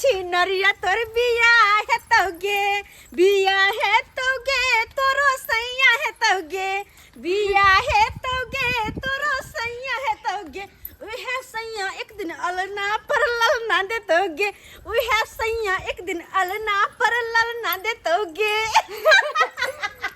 छिनरिया तोर बिया हेतौ गे, बिया हेतौ गे तोरो सैया हेतौ गे, बिया हेतौ गे तोरो सैया हेतौ गे, उहे सैया एक दिन अलना पर ललना देतौ गे, उहे सैया एक दिन अलना पर ललना देतौ गे।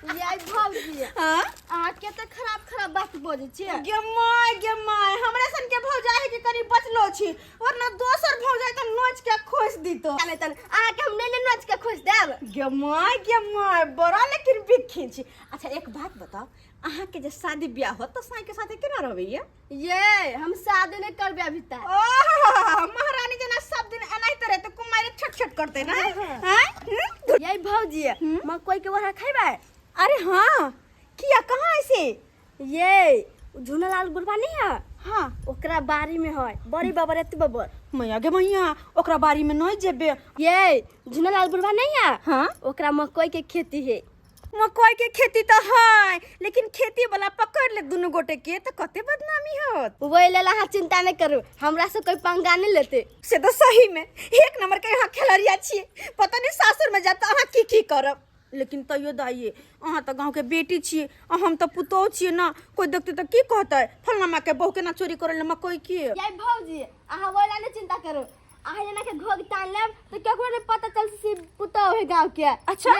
ये भौजी, हाँ? अहाँ कते खराब खराब बात बजै छियै। गे my, गे my, हमरा सन के भौजाई के कनी बचलो छी, वरना दोसर भौजाई त नोच के खोस दितो। नहि तन अहाँ के हम नहि ने नोच के खोस देब। गे my, गे my, बड़ा लेकिन बिखी छी। अच्छा एक बात बताओ, अहाँ के जे शादी ब्याह होत त साई के साथे केना रहबै ये? ये हम शादी नहीं करबे अभी तक। ओह, महारानी जना सब दिन एनाहिते रहते, कुमारी छोट छोट करते ना? हैं? ये भौजी, मकई के वड़ा खैबै? अरे हाँ, किया कहाँ ऐसे? ये झूनालाल गुरबा नहीं है? हाँ। ओकरा बाड़ी में है, बड़ी बबर एते बबर। मैया गे मैया, ओकरा बाड़ी में नहीं जेबे। ये झूनालाल गुरबा नहीं है? हाँ। ओकरा मकई के खेती है। मकई के खेती तो है, लेकिन खेती वाला पकड़ ले दुनू गोटे के तो कते बदनामी होत। वही लेल अहाँ चिंता नहीं करू, हमरा से कोई पंगा नहीं लेते। से तो सही में एक नंबर के यहाँ खेलरिया छिए, पता नहीं सासुर में जाता अहाँ की की करब। लेकिन तैयो दाइये, अहाँ तो गांव के बेटी छिए, आ हम तो पुतोह छिए ना, कोई देखते तो की कहते, फलना माँ के बहू के ना चोरी करे ले मकई के। ये भौजी, अहाँ वही ला नहीं चिंता करू, अहाँ जेना के घोघ तान लेब तो केकरो नहीं पता चल से पुतोह है गांव के। अच्छा।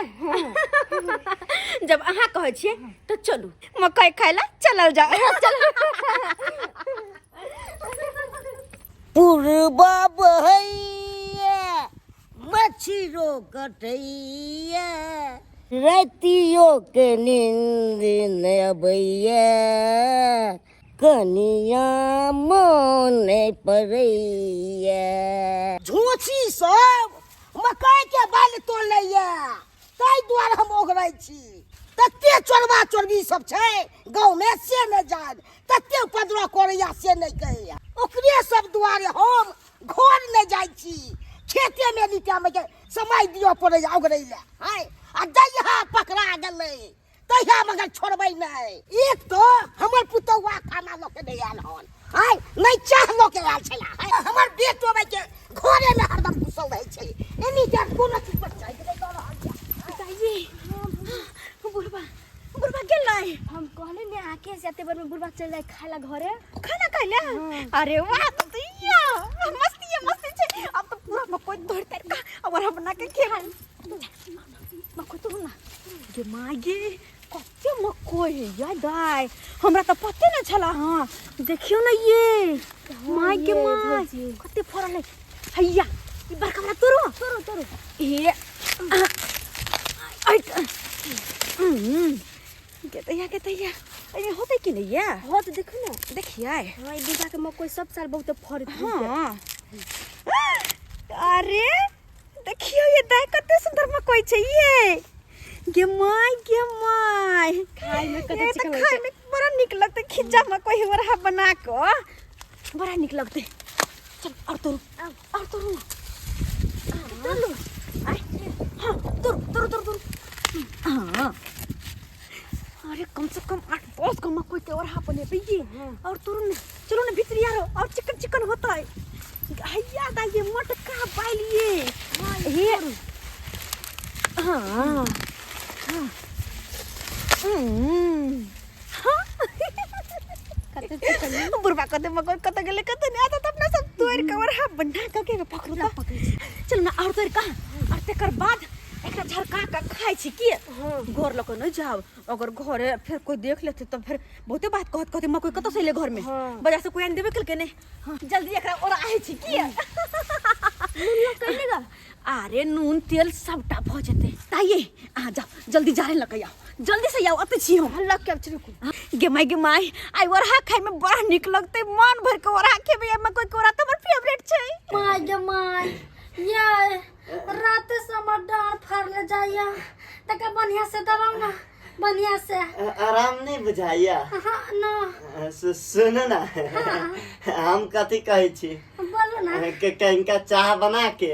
जब अहाँ कहै छिए तो चलू मकई खाय ला चलल जाओ। चलू। पुरबा बहैया मछरो कटैया, रातियो के नींद नहि अबैया, कनिया मोन नहि पड़ैया। झोंची सब मकई के बालि तोड़लैया, ताहि दुआरे हम ओगरै छी। तते चोरबा चोरबी सब छै गाँव में से नहि जान, तते उपद्रव करैया से नहि कहैया। ओकरे सब दुआरे हम घर नहि जाइ छी, खेते में नीचा में के समय दिअ पड़ैया ओगरै लए। हाय, आ जहिया पकड़ा गेलै तहिया मगर छोड़बै नहि। एक तो हमर पुतौआ खाना लऽ के नहि आयल हन, हाय नहि चाह लऽ के आयल छला। हाय, हमर बेटो के घरे में हरदम घुसल रहै छै, एनी टाइम कोनो चीज पर चाहि नहि दऽ रहल छै। दाइये, बुढ़बा, बुढ़बा गेलै। हम कहले ने आके से एते बेर में बुढ़बा चल जाए खाय ला घरे। खाना खाय ला? अरे वाह, तो तो या मस्ती है, मस्ती छै। अब तो पूरा मकई धर तर का और हम बना के खेबै। मकई तो ना गे माय गे, कते मकई है या दाय, हमरा तो पते न छला। हाँ देखियो ना ये माय गे ये my, भौजी। कते फरल है। हैया ई बड़का वाला तोरो तोरो तोरो। ए ऐ के तैया अरे होतै कि नहीं या? हो तो देखो ना। देखिए। हाँ, ई बीघा के मकई सब साल बहुत फरत है। हाँ। अरे देखियो ये दाई कते सुंदर मकई छै ये। गे my, गे my. खाय में कते ये तो चिकन खाय लगै छै। में बड़ा नीक लगतै, खिज्जा मकई वरहा बना क बड़ा नीक लगतै। चल और तोरू, और तोरू ना। तोरू। आय। हाँ, तोरू, तोरू, तोरू, तोरू। हाँ। अरे कम से कम 8-10 गो मकई के ओरहा बनेबै ये। और तोरू ने, चलो ने भीतर यार, और चिकन चिकन होता है। हैया दा ये मटका बालिए। ये। हाँ। हाँ। हाँ। बुढ़बा कते मकई कते गेलै कते नहि, आता तऽ अपना सब तोड़ि के ओरहा बना कऽ के पकड़ू तऽ। चलू ना और तोड़ि कऽ, और तकर बाद एकरा झरका के खाइ छी की? घर लऽ कऽ नहि जाउ, अगर घरे फेर कोई देख लेते तऽ फेर बहुते बात कहत, कहते मकई कतऽ से एलै घर में? बाजार से कोई आनि देबे केलकै नहि। हाँ, जल्दी एकरा ओराहै छी की? नून लऽ कऽ एलै गा? अरे नून तेल सबटा भऽ जेतै। ताइये अहाँ जाउ जल्दी, जारे लऽ कऽ आउ, जल्दी से आउ, अतै छी हम। लऽ के आबै छी, रुकू। गे माय, गे माय, आइ ओरहा खाय में बड़ा नीक लगतै, मन भर के ओरहा खेबै। आ मकई के ओरहा तऽ हमर फेवरेट छै। My गे my, ये राते से हमर डाँड़ फाड़ले जाइया, तका बढ़िया से दबाउ ना, बढ़िया से। आराम नहीं बुझाइया? हाँ ना। सुनू ना, हम कथी कहै छी? बोलू ना। के कनिका चाह बना के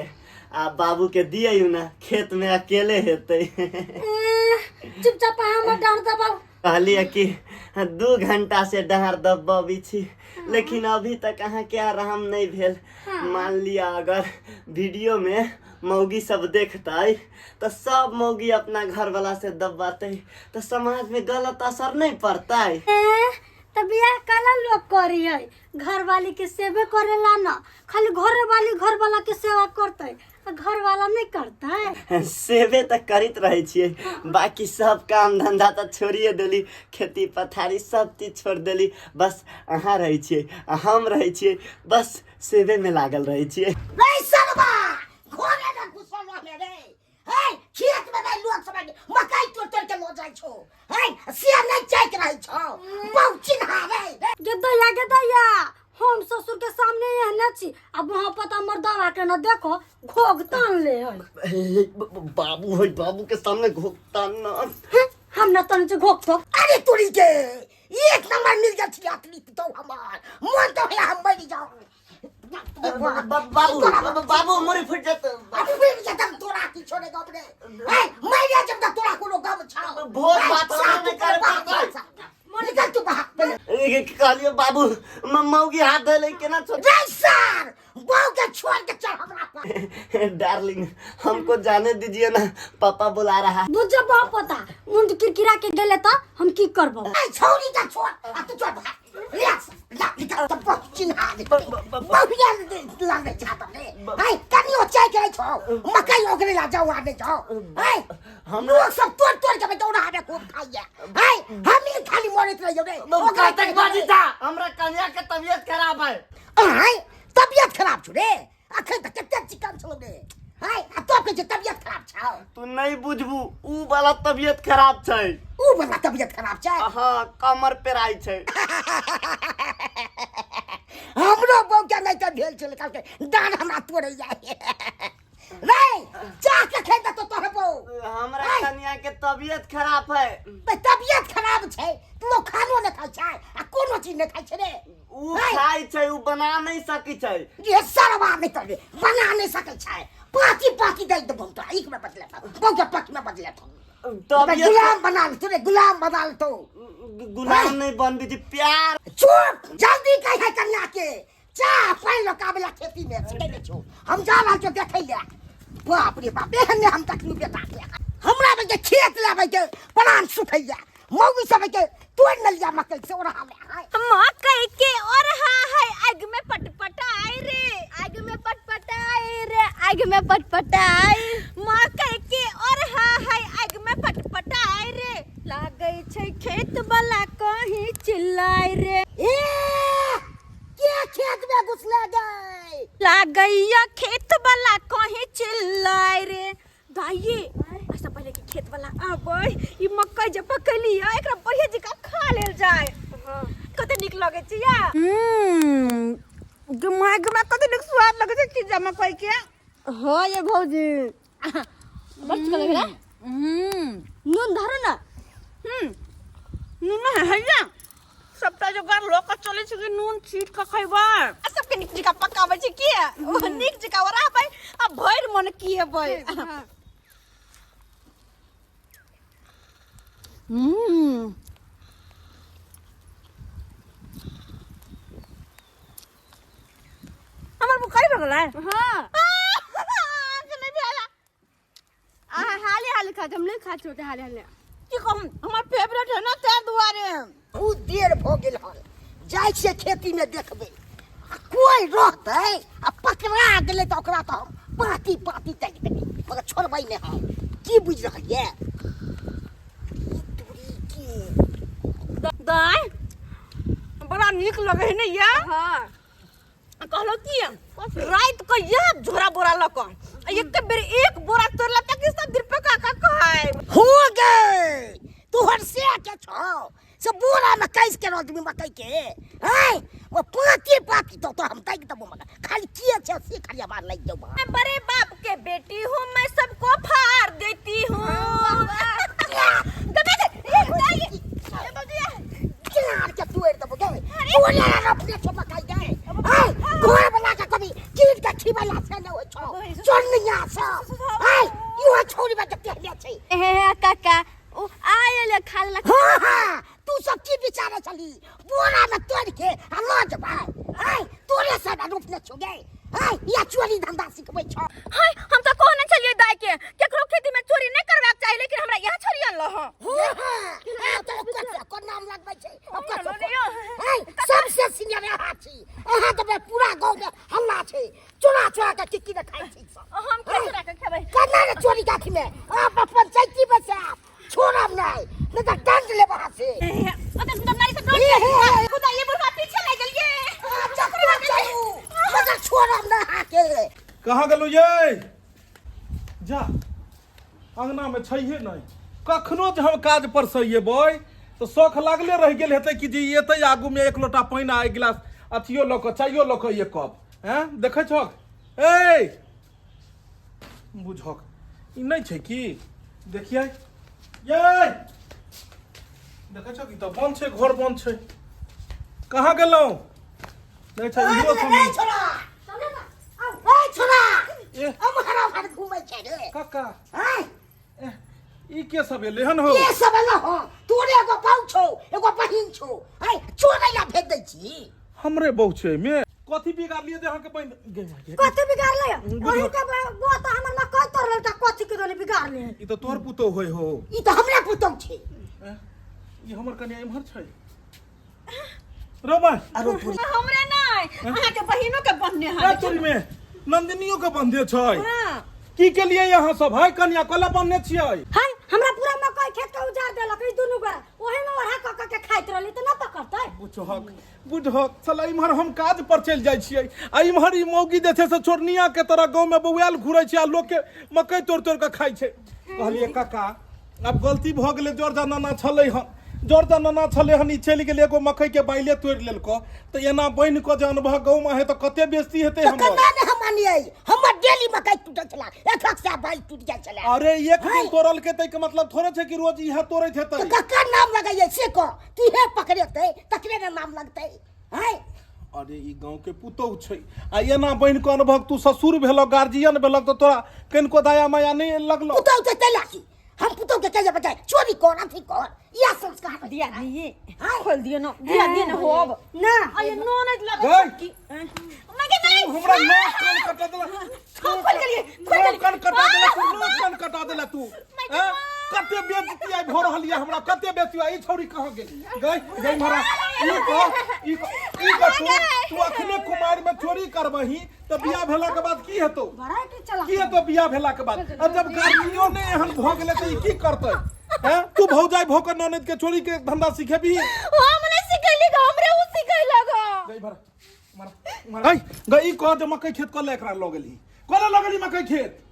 आ बाबू के दियौ ना, खेत में अकेले हेतै। ए, चुपचाप अहाँ हमर डाँड़ दबाउ, कहलिए कि 2 घंटा से डाँर दबबै छी, लेकिन अभी तक अहाँके आराम नहीं भेल। मान लिया अगर वीडियो में मौगी सब देखतै तो सब मौगी अपना घर वाला से दबाते, तो समाज में गलत असर नहीं पड़तै? ए, त बियाह काला लोग करी है? घर वाली के सेवे करेला ना। खाली घर वाली घर वाला के सेवा करते आ घर वाला नहीं करते? सेवे तऽ करैत रहै छियै, बाकी सब काम धंधा तऽ छोड़िए देली, खेती पथारी सब चीज छोड़ देली। बस अहाँ रहै छियै आ हम रहै छियै, बस सेवे में लागल रहै छियै। रे सरबा, घरे में घुसल रहले रे हे। खेत में नहीं लोग सब मकई तोड़ तोड़ के लो जाइ छौ हे, से नहीं चाहत रहै छौ बहुत चिन्हा रे। गे दैया, गे दैया, हम ससुर के सामने एहने छी, अब वहाँ पता मर्दावा के न देखो, घोग तान ले है। बाबू है, बाबू के सामने घोकता न। हैं, हम न तन से घोग तो। अरे तोरी के, एक नंबर मिल जाइ छी असली तो। हमार मन तो है हम मरि जाओ। बाबू, बाबू, मुरी फुट जात। अब फिर जतम तोरा की छोड़े गप रे हे, मरि जब तक तोरा कोनो गम छौ। भोज भात हमरा नहि करे पड़तै। निकल तू बाहर पहिले। कहलियो बाबू, मौगी हाथ धोले केना छोड़? रे सर, बहू के छोड़ के चल हमरा पर। डार्लिंग, हमको जाने दीजिए ना, पापा बुला रहा है। बुझ बहु पता मुंड किरकिरा के गेले त हम की करबो? ए छौरी के छोड़ आ तू चल बाहर। ले ला, निकल तो बहुत चिन्हा दे बहुया लागे छात रे हे। कनियो चाय के छौ मकई ओकरे ला जाओ आने जाओ हे। हमरा लोग सब तोड़ तोड़ के दौड़ा हमें खूब खाइया हे, हम ही खाली मरत रहियो रे। ओकरा कतेक बाजी था, हमरा कन्या के तबीयत खराब है। आय, तबियत खराब छु रे? अखन त कते चिकन छौ रे हाय, आ तो के तबियत खराब छौ? तू नहीं बुझबू, ऊ वाला तबीयत खराब छै। ऊ वाला तबियत खराब छै? हाँ, कमर पेराई छै। हमरो बहू के नहीं त भेल छल कहलकै दान हमरा तोड़े जाय रे। चाह के खेत तो तोहर बहू। हमरा आय। कन्या के तबीयत खराब है। त तबियत खराब छै त लोग खानो नहि खाइ छै आ कोनो चीज नहि खाइ छै रे? ऊ आय। खाइ छै, ऊ बना नहीं सकी छै। ये सरवा नहीं तोड़े, बना नहीं सकै छै। पाकी पाकी दे दे बहू तो एक में बदले बहू के पक्ष में बदले तो तबियत गुलाम बना ले तोरे, गुलाम बना ले तो। गुलाम नहीं बनबी जी, प्यार। चुप, जल्दी कह है कन्या के चाह पानि लोकाबेला खेती में से नहीं छौ। हम जा रहल छौ देखै ले। बाप रे बाप, एहन ने हम तखनी बेटा के हमरा बजे खेत लेबै के प्राण सुखैया, मौगी सब के तोड़ न लिया मकई से ओढ़ा ले हाय। मकई के ओरहा है आग में पटपटाई रे। आग में पटपटाई रे, आग में पटपटाई। मकई के ओरहा है आग में पटपटाई रे, लागै छै खेत वाला कहीं चिल्लाय रे। ए, के खेत में घुसले गए? लागैया खेत वाला कहीं चिल्लाय रे। दाइये, ऐसा पहले कि खेत वाला आबै, ई मकई जे पकैली है एकरा बढ़िया जकाँ खा लेल जाय। कते नीक लगै छै या गुमा गुमा, कते नीक स्वाद लगै छै चीज मकई के। हाँ ये भौजी, बड़ चिकन लगे। नून धरो ना। नून है हैया, सबटा जोगार लऽ कऽ चलै छै कि नून छीट कऽ खैबै। आ सबके नीक जकाँ पकाबै छै की ओ नीक जकाँ ओराबै आ भरि मन खिएबै। हमर बुखारी भऽ गेलै। हाँ। आँख नहि भेल। अहाँ हाले हाले खा, हम नहीं खा छोटे हाले हाले। की कहूँ, हमर फेवरेट है ना, ताहि दुआरे। बहुत देर भऽ गेल हन, जाइ छियै खेती में देखबै आ कोइ रहतै आ पकड़ा गेलै तऽ ओकरा तऽ हम पाती पाती ताकि देबै, मगर छोड़बै नहि हम। की बुझि रहल ये ई तोरी के। दाय, बड़ा नीक लगे है ने या? हाँ। कहलो की, रात के यह झोरा बोरा लऽ कऽ आ एक बेर एक बोरा तोड़ला ताकि सब दिन पका का खाए। हो गए, तोहर से के छौ से बोरा में कैस के रख देबी मकई के हैं, वो पाती पाती तो हम ताकि देबो, मगर खाली के छै से खाली हमार लागि जाऊ। मैं बड़े बाप के बेटी हूँ, मैं सबको फाड़ देती हूँ। किनार के तोड़ देबो गे, तोरे अपने छौ मकई गे हैं। घर बना के कभी कीट के खिबला से नहि होइ छौ चोरनिया सब हैं, इहो छौरी में जते छै। हे हे काका, ओ आयल खा लेलक। हाँ हाँ। रोपने छौ गे हाय या चोरी धंधा सिखबै छौ। हाय, हम तो कहने छलियै दाई के केकरो खेती में चोरी नहीं करबाक चाही, लेकिन हमरा यहाँ छोड़ी अनलो हँ। हाँ, तो ओकर ओकर नाम लगबै छै ओकर। हाय, सबसे सीनियर अहाँ छी, अहाँ के पूरा गाँव में हल्ला छै, चोरा चोरा के की की ने खाइ छी सब। हम के चोरा के खेबै? कना ने चोरी गाछी में आप पंचायती में से आप छोड़ब नहीं, नहीं तो दंड लेब अहाँ से। अते सुंदर नारी से हे, हे, हे। खुदा ये बुढ़वा पीछे लग गेलिए। अच्छा चलू, मगर छोड़ब ना अहाँ के। कहाँ गेलहुँ ये? जा, अंगना में छैहे नहि। कखनो जे हम काज पर से अयबै तऽ शौख लागले रहि गेल हेतै कि जे ई एतै आगूमे एक लोटा पानि आ एक गिलास अथियो लऽ कऽ, चाइयो लऽ कऽ एक कप। हैं, देखै छहक? ए बुझक ई नहि छै की? देखियै ये, देखै छह कि तऽ बंद छै, घर बंद छै। कहाँ गेलहुँ? नहि छै इहो सब नहि। छोड़ा ए छोड़ा। ए। अमहर अमहर घूमै छै रे। काका। आँय? एह, ई के सब एलै हन हो? के सब एलै हँ? तोरे एगो बाउ छौ, एगो बहिन छौ, आँय, चोरै ला भेज दै छी। हमरे बहु छै एहिमे। कथी बिगाड़लियै जे अहाँके बहिन गे माय गे? कथी बिगाड़ले? ओही के बो तो हमर मकई तोड़ल त कथी के दोनी बिगाड़ले? ई तऽ तोहर पुतोह होइ हो। ई तऽ हमरे पुतोह छै। एह, ई हमर कनिया इम्हर छै रो माय। अरो तोरी। हमरे नहीं, अहाँ के बहिनो के बन्हने ए है। तोरी में नंदिनियो के बंधे छै। हाँ। की के लिए यहाँ सब है कनिया कला बन्हने छियै? हाय, हमरा पूरा मकई खेत के उजाड़ देलक ई दुनू गोरा, ओही में ओढ़ा क क के खाइत रहली त न पकड़तै। बुझहक बुझहक, साला इम्हर हम काज पर चलि जाइ छियै आ इम्हर ई मौगी जे छै से चोरनिया के तरह गाँव में बौआयल घुरै छै आ लोक के मकई तोड़ि तोड़ि कऽ खाइ छै। कहलियै काका आब गलती भऽ गेलै, जर जनाना छलै हन, जर जनाना छलै हन, ई चलि गेलै, एगो मकई के बाइले तोड़ि लेलको तऽ एना बनि कऽ जे अनबह गाँव में है तऽ कते बेइज्जती हेतै तऽ हमर। केना ने हम मानियै, हमर डेली मकई टूटल छला, एक एक सए बाइल टूटि जाइ छला। अरे एक दिन तोड़लकै ताहिके मतलब थोड़े छै कि रोज इएह तोड़ैत हेतै। तऽ ककर नाम लगैयै से कह, की हे पकड़ेतै तकरे ने नाम लगतै। आँय? अरे ई गाँव के पुतोहु छै आ एना बनि कऽ अनभक, तू ससुर भेलक, गार्जियन भेलक, तऽ तोरा कनिको दया माया नहि लगलौ? पुतोहु छै तै लागी हम पुतोहु के कहिया बचाए, चोरी कर अथी कर, इएह संस्कार। दिया दिए खोल दियो न, दिया दिए न हो अब ना। अरे नो नहीं लगे गई। की मैं के नहीं। तू हमरा नाक कान कटा देला। हम खोल गेलिए, खोल नाक गेलिए। कान कटा देला तू, नाक कान कटा देला तू। हैं? कते बेइज्जती आइ भऽ रहल यऽ हमरा, कते बेइज्जती। ई छौड़ी कहाँ गेल? गई गई महाराज, ई कह ई कह ई कह, तू तू अखने कुमारि में चोरी करबही तऽ बियाह भेला के बाद की हेतौ? बड़ा के चला की हेतौ बियाह भेला के बाद? आ जब गार्जियनो नहि एहन भऽ गेलै तऽ ई की करतै? हैं, तू भौजाई भऽ कऽ ननैद के चोरी के धंधा सिखेबही? हम नहीं सिखैली ग, हमरे उ सिखैलक ह। गई भरा मारा मारा गई गई, ई कह जे मकई खेत कले एकरा लऽ गेली, कले लऽ गेली मकई खेत?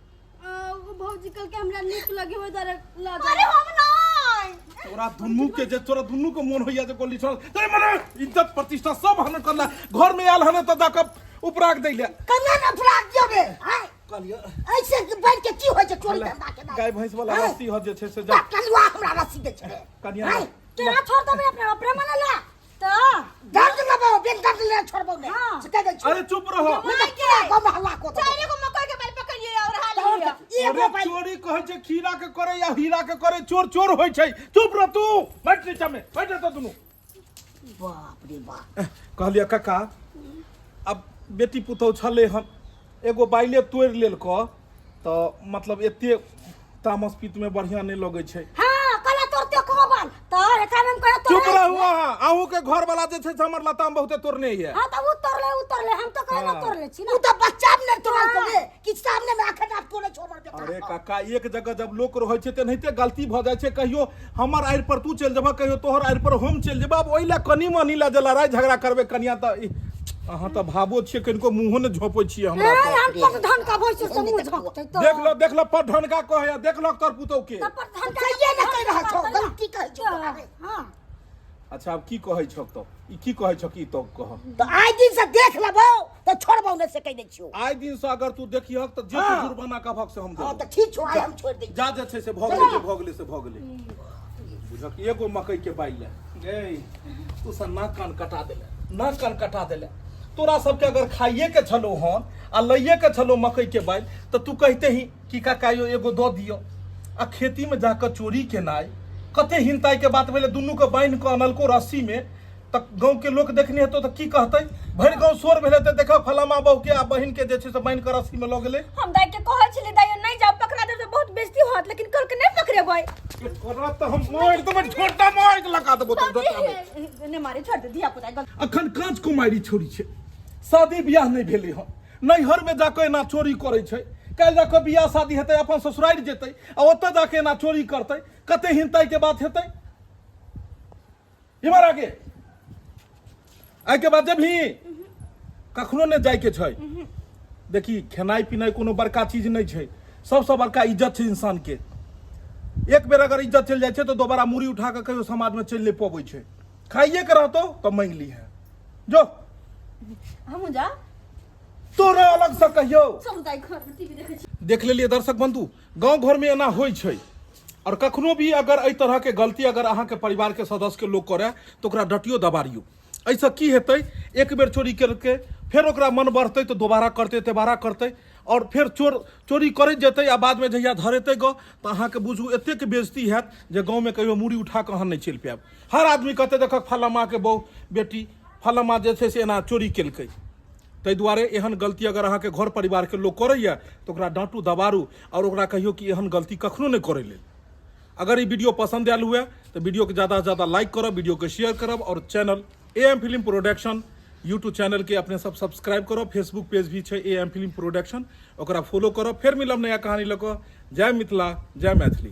ओ भौजी कल के हमरा नीक लगे होय दुआरे लऽ अरे हम नहीं। तोरा दुनू के जे तोरा दुनू के मोन होइया जे गोली छोड़ तोरे, मने इज्जत प्रतिष्ठा सब हन करला, घर में आयल हन तऽ जाके उपराग दै ले। कना ने फुला दियौ रे? आँय? कहलियै ऐसे बैठ के की होइ छै चोरी धंधा के? गाय भैंस वाला आँय? रस्सी ह जे छै से जा। कलुआ हमरा रस्सी दै छै रे। कनिया। आँय? केना छोड़ देबै अपने अपने मने ला तऽ दर्द लेबो, बिन दर्द ले छोड़बो नै। हाँ। से कह दै छियौ। अरे चुप रहो। नहि तऽ पूरा गाँव में हल्ला कऽ देबौ। चारि गो मकई के बाल पकड़िए और हाल अरे चोरी कहै छै खीरा के करे या हीरा के करे, चोर चोर होइ छै। चुप रह तू, बैठ नीचा में बैठ रह दुनू। बाप रे बाप। कहलियै काका अब बेटी पुतहु छलै हन, एगो बाइले तोड़ि लेलकऽ तऽ मतलब एते तामस पीत में बढ़िया नहि लगै छै। हाँ, कला तोड़ते कोबल तऽ एकरा में कहे चुप तोड़े। रहू अहाँ, अहूँ के घर वाला जे छै से हमर लताम बहुते तोड़ने ये। हाँ तऽ उ तोड़ले, उ तोड़ले, हम तऽ कहे ना हाँ। तोड़ले छी उ ना। तऽ बच्चा मे नहि तोड़ल करे कि सामने में अखन आब तोड़े छौ हमर बेटा। अरे काका, एक जगह जब लोक रहै छै तेनाहिते गलती भऽ जाइ छै। कहियो हमर आड़ि पर तू चलि जेबह, कहियो तोहर आड़ि पर हम चलि जेबह। आब ओहि लए कनि मनि लए जे लड़ाइ झगड़ा करबै कनिया तऽ अहाँ तऽ भाबो छियै, कनिको मुँहो ने झोपै छियै हमरा ए तऽ। हम पर धन का भैंस से मुँह झोंकतै तऽ देख लो, देख लो, पर ढनका कहै, देख लो तोर पुतोह के। तऽ पर धन का सहिए ने कहि रहल छौ, गलती कहै छौ तोरा रे। हाँ। अच्छा आब की कहै छौ तऽ? ई की कहै छौ? की तो कह तऽ आइ दिन से देख लेबौ तऽ छोड़बौ नहि, से कहि दै छियौ। आइ दिन से अगर तू देखिहक तऽ जे तू जुर्माना कहबहक से हम हाँ देबौ। तऽ ठीक छौ, आइ हम छोड़ि दै। जा, जे छै से भऽ गेलै, जे भऽ गेलै से भऽ गेलै। बुझक एगो मकई के बाइल ले गई तू सब नाक कान कटा देले, नाक कान कटा देले। तोरा सबके अगर खाइए के छलो हन आ लइए के छलो मकई के बाइल तऽ तू कहिते ही कि काका यो एगो दऽ दियौ। आ खेती में जाकऽ चोरी केनाइ कते हिनताई के बात भेलै। दुनू के बान्हि कऽ अनलको रस्सी में। तऽ गाँव के लोक देखने हेतौ तऽ की कहतै भरि गाँव शोर भेल हेतै देखऽ फलामा बहू के आ बहिन के जे छै से बान्हि कऽ रस्सी में लऽ गेलै हम दाई के कहै छलियै दाई नहि जाउ पकड़ा देब तऽ बहुत बेइज्जती होत लेकिन कहलकै नहि पकड़ेबै एकरा तऽ हम मारि देबै छोटा मारि लगा देबो तोरा ए, नहि मारे छोड़ दे धिया पुता गलत अखन काँच कुमारी छोड़ी छै शादी बियाह नहि भेलै हन नैहरमे जाकऽ एना चोरी करै छै काल्हि जाकऽ बियाह शादी हेतै अपन ससुरारि जेतै आ ओतऽ जाकऽ एना चोरी करतै कते हिनताइके बात हेतै इमहर आगे एहिके बाद जेबही कखनो नहि जाइके छै देखी खेनाइ पिनाइ कोनो बड़का चीज नहि छै सबसँ बड़का इज्जत छै इंसानके एक बेर अगर इज्जत चलि जाइ छै तऽ दोबारा मूड़ी उठा कऽ कहियो समाजमे चलि नहि पबै छै खाइए के रहतौ तऽ मांगि लीहे जो हमहूँ जा तोरा अलग से कहियो चलू दाई घर में टीवी देखै छी देख लेलियै दर्शक बंधु गाँव घरमे एना होइ छै आओर कखनो भी अगर एहि तरहके गलती अगर अहाँके परिवारके सदस्यके लोक करए तऽ ओकरा डटियो दबारियो एहिसँ की हेतै एक बेर चोरी केलकै फेर ओकरा मन बढ़तै तऽ दोबारा करतै तेबारा करतै आओर फेर चोर चोरी करैत जेतै आ बादमे जहिया धरेतै गऽ तऽ अहाँके बुझू एतेक बेजती हैत जे गाँवमे कहियो मूड़ी उठा कऽ अहाँ नहि चलि पायब हर आदमी कहतै देखक फलामाके बहु बेटी फलामा जे छै से एना चोरी केलकै ताहि दुआरे एहन गलती अगर अहाँके घर परिवारके लोक करैए तऽ ओकरा डाँटू दबारू आओर ओकरा कहियौ कि एहन गलती कखनो नहि करै लेल अगर ई वीडियो पसंद आयल हुए तो वीडियो के ज़्यादा से ज़्यादा लाइक करब वीडियो के शेयर करब और channel A M film production YouTube channel के अपने सब सब्सक्राइब करब फेसबुक पेज भी है ए एम फिल्म प्रोडक्शन ओकरा फॉलो करब फिर मिलब नया कहानी लऽ कऽ जय मिथिला जय मैथिली।